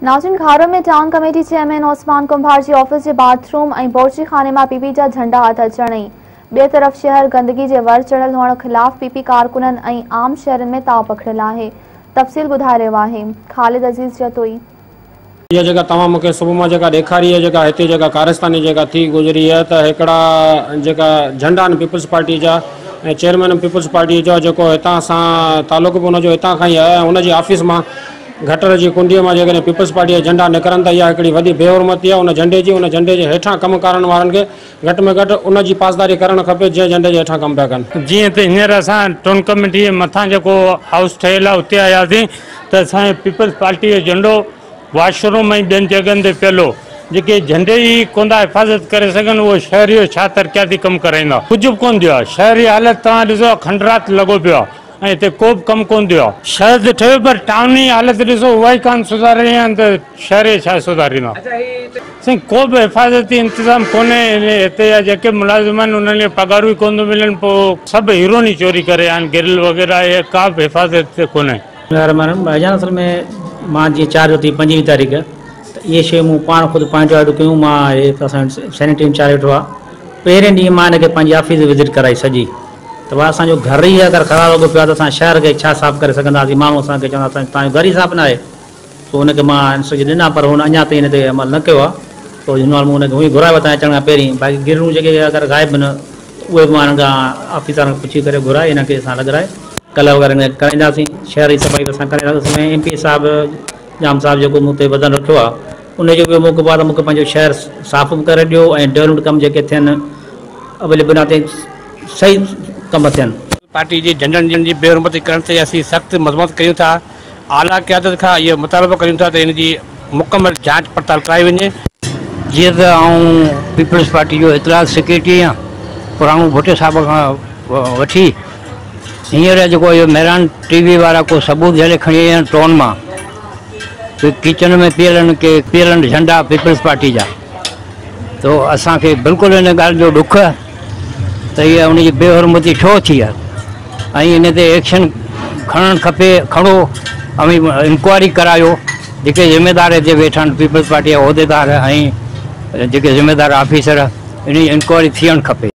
नाज़रीन, Kharo में town committee chairman Usman कुंभार जी office जे bathroom ऐं बोर्ची खाने मां पीपी जा झंडा हथ अचण ऐं ॿिए तरफ़ शहर गंदगी जे वर चढ़ियल हुअण ख़िलाफ़ पीपी कारकुननि ऐं आम शहरनि में ताव पखड़ियल आहे। तफ़सील ॿुधाए रहियो आहे ख़ालिद अज़ीज़ जतोई। इहा जेका तव्हां मूंखे सुबुह मां जेका ॾेखारी आहे, जेका हिते जेका कारस्तानी जेका थी गुज़री आहे, त हिकिड़ा जेका झंडा आहिनि पीपल्स पार्टी जा ऐं चेयरमैन पीपल्स पार्टी जो जेको हितां सां तालुक बि हुनजो हितां खां ई आहे, हुनजी ऑफिस मां गटर जी कुंडीअ मां जेकॾहिं पीपल्स पार्टी जा झंडा निकिरनि था, इहा हिकिड़ी वॾी बेहुरमती आहे। उन झंडे जी उन झंडे जे हेठां कमु करण वारनि खे घटि में घटि उनजी पासदारी करणु खपे जंहिं झंडे जे हेठां कमु पिया कनि। जीअं त हींअर असां टाउन कमेटी जे मथां जेको हाउस ठहियल आहे उते आयासीं त असांजे पीपल्स पार्टी जो झंडो वॉशरूम ऐं ॿियनि जॻहियुनि ते पियल हो। जेके झंडे जी कोन था हिफाज़त करे सघनि उहो शहर जो छा तरक़ियाती कमु कराईंदा? कुझु बि कोन थियो आहे। शहर जी हालत तव्हां ॾिसो, खंडरात लॻो पियो आहे ऐं हिते को बि कमु कोन थियो आहे। शहर त ठहियो पर टाउन जी हालत ॾिसो, उहा ई कान सुधारे रहिया आहिनि त शहर खे छा सुधारींदा? साईं को बि हिफाज़ती इंतज़ाम कोन्हे। हिते जा जेके मुलाज़िम आहिनि उन्हनि खे पघारूं ई कोन थियूं मिलनि, पोइ सभु हीरोन ई चोरी करे आहिनि, गिरिल वग़ैरह, इहे का बि हिफाज़त कोन्हे। असल में मां जीअं चार्ज थी 25 तारीख़ त इहे शयूं मूं पाण ख़ुदि पंहिंजो आउट कयूं। मां असांजो सैनिटरी इंचार्ज वेठो आहे, पहिरें ॾींहुं मां हिनखे पंहिंजी ऑफिस विज़िट कराई सॼी, त भाउ असांजो घर ई अगरि ख़राबु लॻो पियो आहे त असां शहर खे छा साफ़ करे सघंदासीं? माण्हू असांखे चवंदा तव्हांजो घर ई साफ़ न आहे। पोइ हुनखे मां इंस्ट्रक्शन ॾिना, पर हुन अञा ताईं हिन ते अमल न कयो आहे। पोइ हिन महिल मूं हुनखे उहो घुरायो तव्हां अचण खां पहिरीं। बाक़ी गिरूं जेके अगरि ग़ाइब आहिनि उहे बि मां हुननि खां ऑफिसर खां पुछी करे घुराए हिन खे असां लॻाराए कलर वग़ैरह कराईंदासीं। शहर जी सफ़ाई असां कराईंदासीं। एम पी साहिबु ॼाम साहिबु जेको मूं ते वज़न रखियो आहे उनजो ॿियो मौक़ो आहे त मूंखे पंहिंजो शहर साफ़ बि करे ॾियो ऐं डेवलपमेंट कमु जेके थियनि अवेलेबल आहे सही कम थियनि। पार्टी जे झंडनि जी बेहुरमती करण ते असीं सख़्तु मज़म्मत कयूं था। आला क़यादत खां इहो मुतालबो कयूं था त इन जी मुकमल जांच पड़ताल कराई वञे। जीअं त आउं पीपल्स पार्टी जो इतलात सेक्रेटरी आहियां, पुराणो भुट्टो साहिब खां वठी हींअर जेको इहो मेहरान टीवी वारा को सबूत झले खणी आया आहिनि टाउन मां किचन में पियल आहिनि के पियल आहिनि झंडा पीपल्स पार्टी जा, तो असांखे बिल्कुलु इन ॻाल्हि जो ॾुख आहे त इहा उनजी बेहुरमती छो थी आहे ऐं इन ते एक्शन खणणु खपे। खणो, अवी इंक्वायरी करायो, जेके ज़िम्मेदार हिते वेठा आहिनि पीपल्स पार्टी जा उहिदेदार ऐं जेके ज़िम्मेदार ऑफिसर, इन जी इंक्वायरी थियणु खपे।